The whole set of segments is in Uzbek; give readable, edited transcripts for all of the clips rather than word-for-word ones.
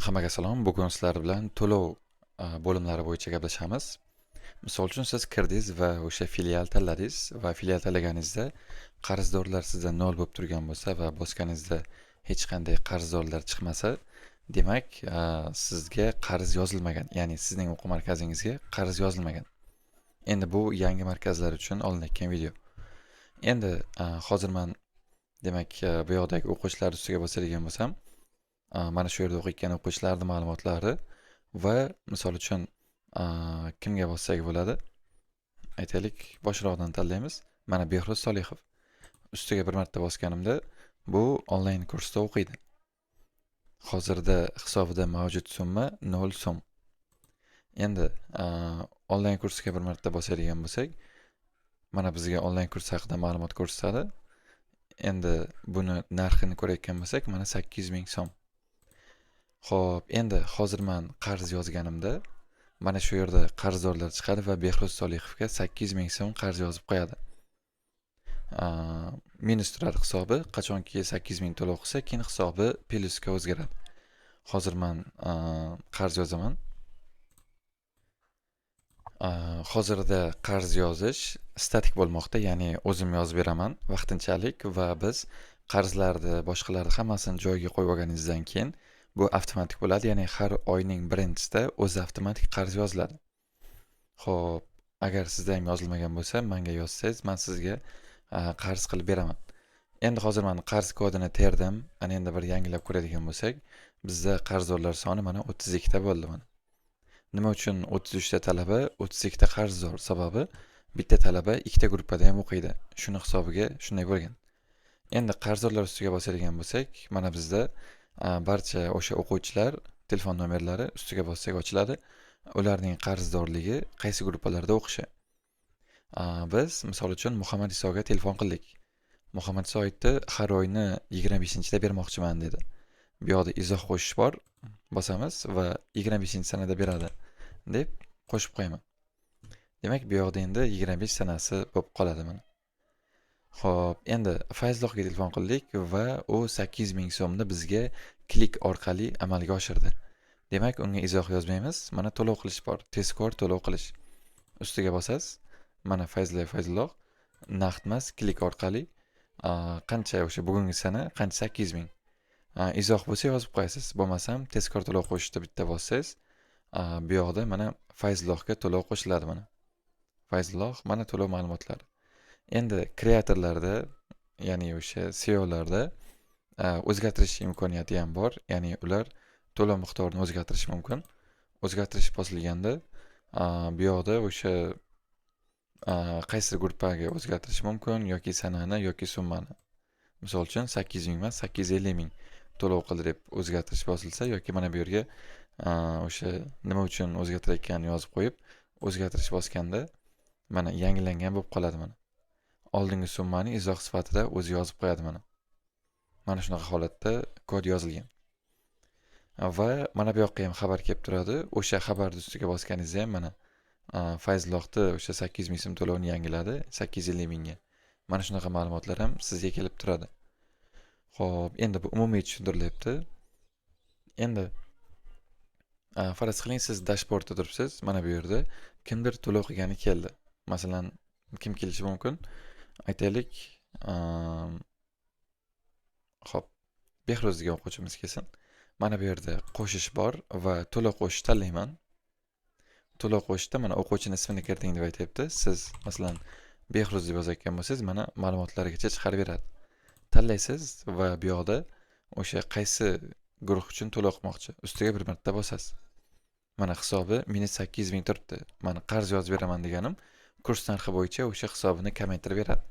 Hammaga salom. Bugun sizlar bilan to'lov bo'limlari bo'yicha gaplashamiz. Misol uchun, siz kirdingiz va o'sha filial tanladingiz va filial tanlaganingizda qarzdorlar sizda 0 bo'lib turgan bo'lsa va bosganingizda hech qanday qarzdorlar chiqmasa, demak, sizga qarz yozilmagan, ya'ni sizning o'quv markazingizga qarz yozilmagan. Endi bu yangi markazlar uchun olinayotgan video. Endi hozir man, demak, bu yoqdagi o'quvchilar ustiga bosadigan bo'lsam, mana shu yerda o'qiyotgan o'quvchilarning ma'lumotlari va misol uchun kimga bossak bo'ladi? Aytaylik, boshroqdan tanlaymiz. Mana Behruz Solihov. Ustiga bir marta bosganimda bu onlayn kursda o'qiydi. Hozirda hisobida mavjud summa 0 so'm. Endi onlayn kursga bir marta bosadigan bo'lsak, mana bizga onlayn kurs haqida ma'lumot ko'rsatadi. Endi buni narxini ko'rayotgan bo'lsak, mana 800 ming so'm. Xo'p, endi hozir man qarz yozganimda mana shu yerda qarzdorlar chiqadi va Behruz Solihovga 800 ming so'm qarz yozib qo'yadi. Minus turadi hisobi, qachonki 800 ming to'lov qilsa, keyin hisobi plyusga o'zgaradi. Hozir man qarz yozaman. Hozirda qarz yozish statik bo'lmoqda, ya'ni o'zim yozib beraman vaqtinchalik va biz qarzlarni, boshqalarni hammasini joyiga qo'yib olganingizdan keyin bu avtomatik bo'ladi, ya'ni har oyning birinchisida o'zi avtomatik qarz yoziladi. Xo'p, agar sizda ham yozilmagan bo'lsa, menga yozsangiz, man sizga qarz qilib beraman. Endi hozir man qarz kodini terdim. Ana endi bir yangilab ko'radigan bo'lsak, bizda qarzdorlar soni mana 32 ta bo'ldi mana. Nima uchun 33 ta talaba, 32 ta qarzdor? Sababi bitta talaba ikkita gruppada ham o'qiydi. Shuni hisobiga shunday bo'lgan. Endi qarzdorlar ustiga bosadigan bo'lsak, mana bizda barcha o'sha o'quvchilar telefon nomerlari ustiga bossak ochiladi. Ularning qarzdorligi, qaysi gruppalarda o'qishi. Biz misol uchun Muhammad Isoga telefon qildik. Muhammad Iso aytdi, har oyni 25-da bermoqchiman dedi. Bu yoqda izoh qo'shish bor, bosamiz va 25-sanada beradi deb qo'shib qo'yaman. Demak, bu yoqda endi 25 sanasi bo'lib qoladi mana. Xo'p, endi Fayzullohga telefon qildik va u 800 ming so'mni bizga klik orqali amalga oshirdi. Demak, unga izoh yozmaymiz. Mana to'lov qilish bor, tezkor to'lov qilish. Ustiga bosasiz. Mana Fayzullah Fayzulloh naqd emas, klik orqali qancha o'sha bugungi sana qancha 800 ming. Izoh bo'lsa yozib qo'yasiz. Bo'lmasam tezkor to'lov qo'shishda bitta bossangiz, bu yoqda mana Fayzullohga to'lov qo'shiladi mana. Fayzulloh, mana to'lov ma'lumotlari. Endi kreatorlarda, ya'ni o'sha CEOlarda o'zgartirish imkoniyati ham bor. Ya'ni ular to'lov miqdorini o'zgartirishi mumkin. O'zgartirish bosilganda bu yoqda o'sha qaysi gruppaga o'zgartirish mumkin yoki sanani yoki summani. Misol uchun 800 ming emas, 850 ming to'lov qildi deb o'zgartirish bosilsa yoki mana bu yerga o'sha nima uchun o'zgartirayotganini yozib qo'yib, o'zgartirish bosganda mana yangilangan bo'lib qoladi mana. Oldingi summani izoh sifatida o'zi yozib qo'yadi mana. Mana shunaqa holatda kod yozilgan. Va mana bu yoqqa ham xabar kelib turadi. O'sha xabarni ustiga bosganingizda ham mana Fayzullohni o'sha 800 ming so'm to'lovini yangiladi 850 mingga. Mana shunaqa ma'lumotlar ham sizga kelib turadi. Xo'p, endi bu umumiy tushuntirilyapti. Endi faraz qiling, siz dashbordda turibsiz. Mana bu yerda kimdir to'lov qilgani keldi. Masalan, kim kelishi mumkin? Aytaylik, xo'p, Behruz degan o'quvchimiz kelsin. Mana bu yerda qo'shish bor va to'lov qo'shish tanlayman. To'lov qo'shishda mana o'quvchini ismini kiriting deb aytyapti. Siz masalan Behruz deb yozayotgan bo'lsangiz, mana ma'lumotlargacha chiqarib beradi. Tanlaysiz va bu yoqda o'sha qaysi guruh uchun to'lov qilmoqchi, ustiga bir marta bosasiz. Mana hisobi minus 800 ming turibdi. Mana qarz yozib beraman deganim kurs narxi bo'yicha o'sha hisobini kamaytirib beradi.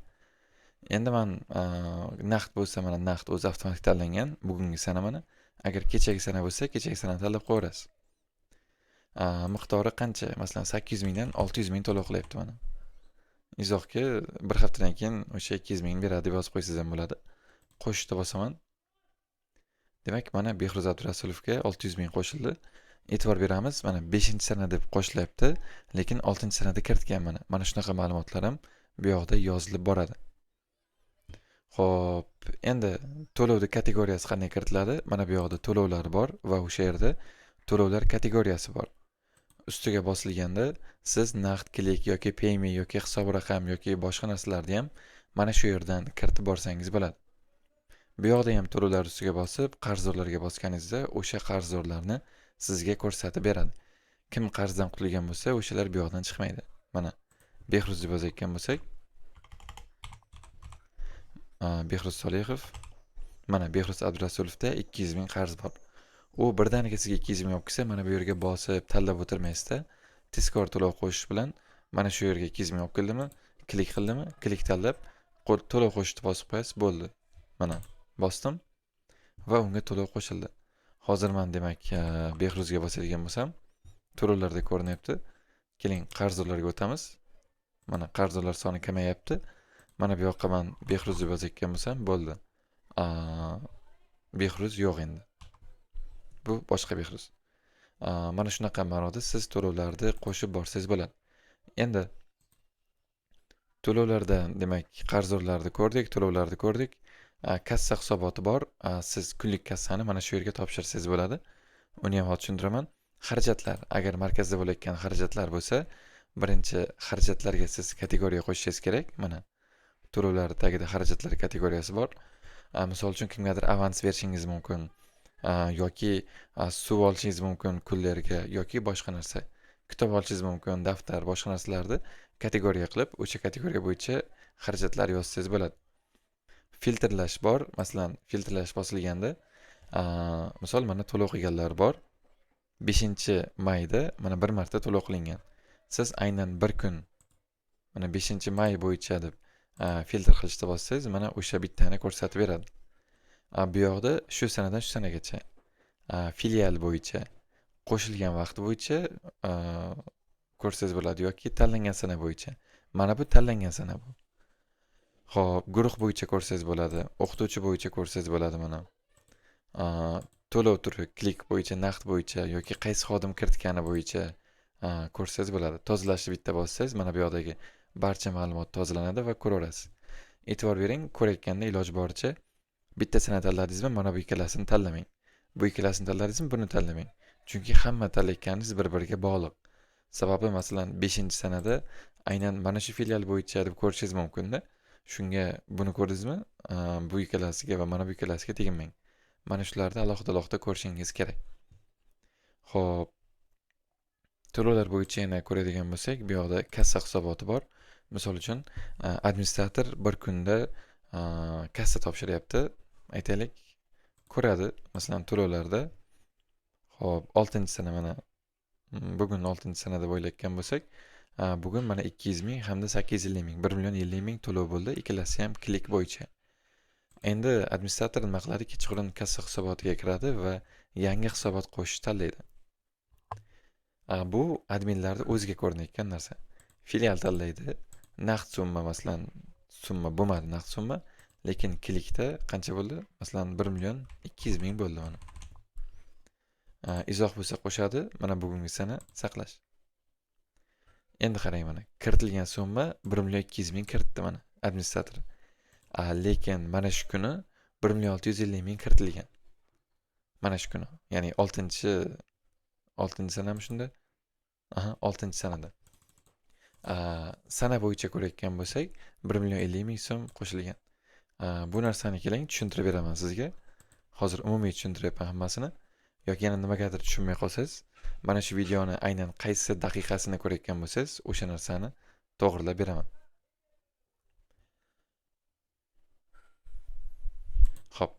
Endi man naqd bo'lsa, mana naqd o'zi avtomatik tanlangan, bugungi sana mana. Agar kechagi sana bo'lsa, kechagi sanani tanlab qo'yaverasiz. Miqdori qancha? Masalan, 800 mingdan 600 ming to'lov qilyapti mana. Izohga bir haftadan keyin o'sha 200 ming beradi deb yozib qo'ysangiz ham bo'ladi. Qo'shishda bosaman. Demak, mana Behruz Abdurasulovga 600 ming qo'shildi. E'tibor beramiz, mana 5-sana deb qo'shilyapti, lekin 6-sanada kiritgan mana. Mana shunaqa ma'lumotlar ham bu yoqda yozilib boradi. Xo'p, endi to'lovni kategoriyasi qanday kiritiladi? Mana bu yoqda to'lovlar bor va o'sha yerda to'lovlar kategoriyasi bor. Ustiga bosilganda siz naqd, klik yoki Payme yoki hisob raqam yoki boshqa narsalarni ham mana shu yerdan kiritib borsangiz bo'ladi. Bu yoqda ham to'lovlar ustiga bosib, qarzdorlarga bosganingizda o'sha qarzdorlarni sizga ko'rsatib beradi. Kim qarzdan qutulgan bo'lsa, o'shalar bu yoqdan chiqmaydi. Mana Behruz deb yozayotgan bo'lsak, Behruz Solihov, mana Behruz Abdurasulovda 200 ming qarz bor. U birdaniga sizga 200 ming olib kelsa, mana bu yerga bosib tanlab o'tirmaysizda, tezkor to'lov qo'shish bilan mana shu yerga 200 ming olib keldimi, klik qildimi, klik tanlab to'lov qo'shishni bosib qo'yasiz, bo'ldi. Mana bosdim va unga to'lov qo'shildi. Hozir men demak, Behruzga bosadigan bo'lsam, to'lovlarda ko'rinyapti. Keling, qarzdorlarga o'tamiz. Mana qarzdorlar soni kamayapti. Mana bu yoqqa men Behruz deb yozayotgan bo'lsam, bo'ldi. Behruz yo'q endi. Bu boshqa Behruz. Mana shunaqa ma'noda siz to'lovlarni qo'shib borsangiz bo'ladi. Endi to'lovlarda, demak, qarzdorlarni ko'rdik, to'lovlarni ko'rdik. Kassa hisoboti bor. Siz kunlik kassani mana shu yerga topshirsangiz bo'ladi. Uni ham hozir tushuntiraman. Xarajatlar, agar markazda bo'layotgan xarajatlar bo'lsa, birinchi xarajatlarga siz kategoriya qo'shishingiz kerak. Mana to'lovlar tagida xarajatlar kategoriyasi bor. Misol uchun kimgadir avans berishingiz mumkin, yoki suv olishingiz mumkin kunlarga yoki boshqa narsa. Kitob olishingiz mumkin, daftar, boshqa narsalarni kategoriya qilib, o'sha kategoriya bo'yicha xarajatlar yozsangiz bo'ladi. Filtrlash bor. Masalan, filtrlash bosilganda, misol mana to'lov qilganlar bor. 5-mayda mana bir marta to'lov qilingan. Siz aynan bir kun mana 5-may bo'yicha deb filtr qilishni bossangiz, mana o'sha bittani ko'rsatib beradi. Bu yoqda shu sanadan shu sanagacha, filial bo'yicha, qo'shilgan vaqt bo'yicha ko'rsangiz bo'ladi yoki tanlangan sana bo'yicha. Mana bu tanlangan sana bu. Xo'p, guruh bo'yicha ko'rsangiz bo'ladi, o'qituvchi bo'yicha ko'rsangiz bo'ladi mana. To'lov turi klik bo'yicha, naqd bo'yicha yoki qaysi xodim kiritgani bo'yicha ko'rsangiz bo'ladi. Tozalashni bitta bossangiz, mana bu yoqdagi barcha ma'lumot tozalanadi va ko'raverasiz. E'tibor bering, ko'rayotganda iloji boricha bitta sana tanladingizmi, mana bu ikkalasini tanlamang. Bu ikkalasini tanladingizmi, buni tanlamang. Chunki hamma tanlayotganingiz bir-biriga bog'liq. Sababi masalan 5-sanada aynan mana shu filial bo'yicha deb ko'rishingiz mumkin-da. Shunga buni ko'rdingizmi? Bu ikkalasiga va mana bu ikkalasiga teginmang. Mana shularni alohida-alohida ko'rishingiz kerak. Xo'p. To'lovlar bo'yicha yana ko'radigan bo'lsak, bu yoqda kassa hisoboti bor. Misol uchun, administrator bir kunda kassa topshiryapti. Aytaylik, ko'radi, masalan, to'lovlarda. Xo'p, 6-sana mana bugun 6-sana deb o'ylayotgan bo'lsak, bugun mana 200 ming hamda 850 ming, 1 million 50 ming to'lov bo'ldi, ikkalasi ham klik bo'yicha. Endi administrator nima qiladi? Kechqurun kassa hisobotiga kiradi va yangi hisobot qo'shishni tanlaydi. Bu adminlarda o'ziga ko'rinayotgan narsa. Filial tanlaydi, naqd summa, masalan, summa bo'lmadi naqd summa, lekin klikda qancha bo'ldi? Masalan, 1 million 200 ming bo'ldi mana. Izoh bo'lsa qo'shadi, mana bugungi sana saqlash. Endi qarang mana, kiritilgan summa 1 million 200 ming kiritdi mana administrator. Lekin mana shu kuni 1 million 650 ming kiritilgan. Mana shu kuni, ya'ni 6-sanami shunda? Aha, 6-sanada. Sana bo'yicha ko'rayotgan bo'lsak, 1 million 50 ming so'm qo'shilgan. Bu narsani keling tushuntirib beraman sizga. Hozir umumiy tushuntiryapman hammasini. Yoki yana nimagadir tushunmay qolsangiz, mana shu videoni aynan qaysi daqiqasini ko'rayotgan bo'lsangiz, o'sha narsani to'g'rilab beraman. Xo'p.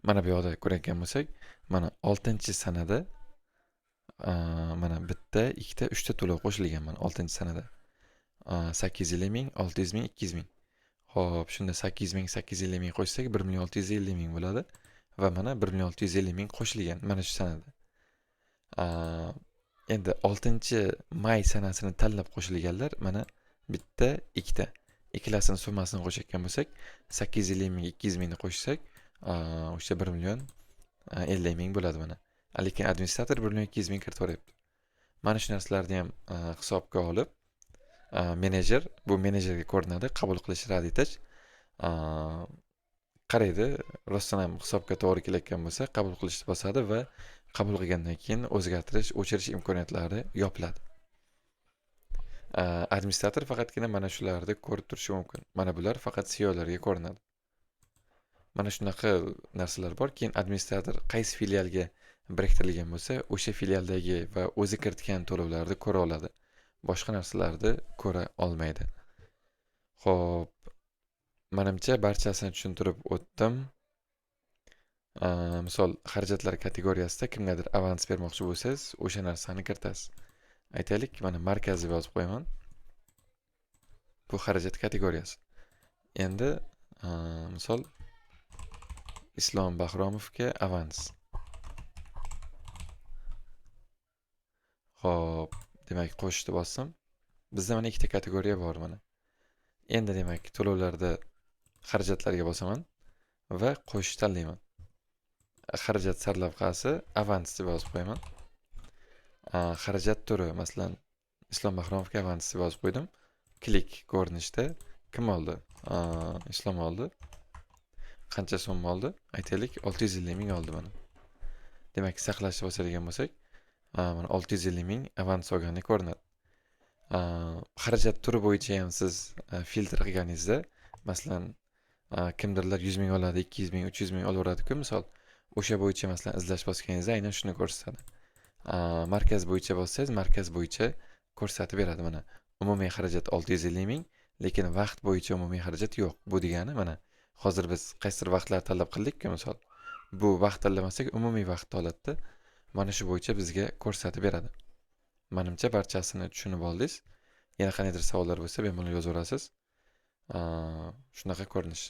Mana bu yoqda ko'rayotgan bo'lsak, mana 6-sanada, mana bitta, ikkita, uchta to'lov qo'shilgan mana 6-sanada. 850 ming, 600 ming, 200 ming. Xo'p, shunda 800 ming, 850 ming qo'shsak 1 million 650 ming bo'ladi va mana 1 million 650 ming qo'shilgan mana shu sanada. Endi 6-may sanasini tanlab qo'shilganlar mana bitta, ikkita. Ikkalasini summasini qo'shayotgan bo'lsak, 850 ming, 200 mingni qo'shsak, o'sha 1 million 50 ming bo'ladi mana. Lekin administrator 1 million 200 ming kiritib yuboryapti. Mana shu narsalarni ham hisobga olib, menejer, bu menejerga ko'rinadi, qabul qilish rad etish. Qaraydi, rostdan ham hisobga to'g'ri kelayotgan bo'lsa, qabul qilishni bosadi va qabul qilgandan keyin o'zgartirish, o'chirish imkoniyatlari yopiladi. Administrator faqatgina mana shularni ko'rib turishi mumkin. Mana bular faqat CEOlarga ko'rinadi. Mana shunaqa narsalar bor. Keyin administrator qaysi filialga biriktirilgan bo'lsa, o'sha filialdagi va o'zi kiritgan to'lovlarni ko'ra oladi. Boshqa narsalarni ko'ra olmaydi. Xo'p, menimcha barchasini tushuntirib o'tdim. Misol, xarajatlar kategoriyasida kimgadir avans bermoqchi bo'lsangiz, o'sha narsani kiritasiz. Aytaylik, mana markaz deb yozib qo'yaman. Bu xarajat kategoriyasi. Endi misol Islom Bahromovga avans. Xo'p, demak qo'shishni bosdim. Bizda mana ikkita kategoriya bor mana. Endi demak to'lovlarda xarajatlarga bosaman va qo'shish tanlayman. Xarajat sarlavhasi avans deb yozib qo'yaman. Xarajat turi, masalan, Islom Bahromovga avans deb yozib qo'ydim. Klik ko'rinishda kim oldi? Islom oldi. Qancha so'm oldi? Aytaylik, 650 ming oldi mana. Demak, saqlashni bosadigan bo'lsak, mana 650 ming avans olgani ko'rinadi. Xarajat turi bo'yicha ham siz filtr qilganingizda, masalan, kimdirlar 100 ming oladi, 200 ming, 300 ming olaveradi-ku, misol. O'sha bo'yicha masalan izlash bosganingizda aynan shuni ko'rsatadi. Markaz bo'yicha bossangiz, markaz bo'yicha ko'rsatib beradi mana. Umumiy xarajat 650 ming, lekin vaqt bo'yicha umumiy xarajat yo'q. Bu degani mana hozir biz qaysidir vaqtlar tanlab qildik-ku, misol. Bu vaqt tanlamasak, umumiy vaqt oladida. Mana shu bo'yicha bizga ko'rsatib beradi. Menimcha barchasini tushunib oldingiz. Yana qandaydir savollar bo'lsa, bemalol yozaverasiz. Shunaqa ko'rinish.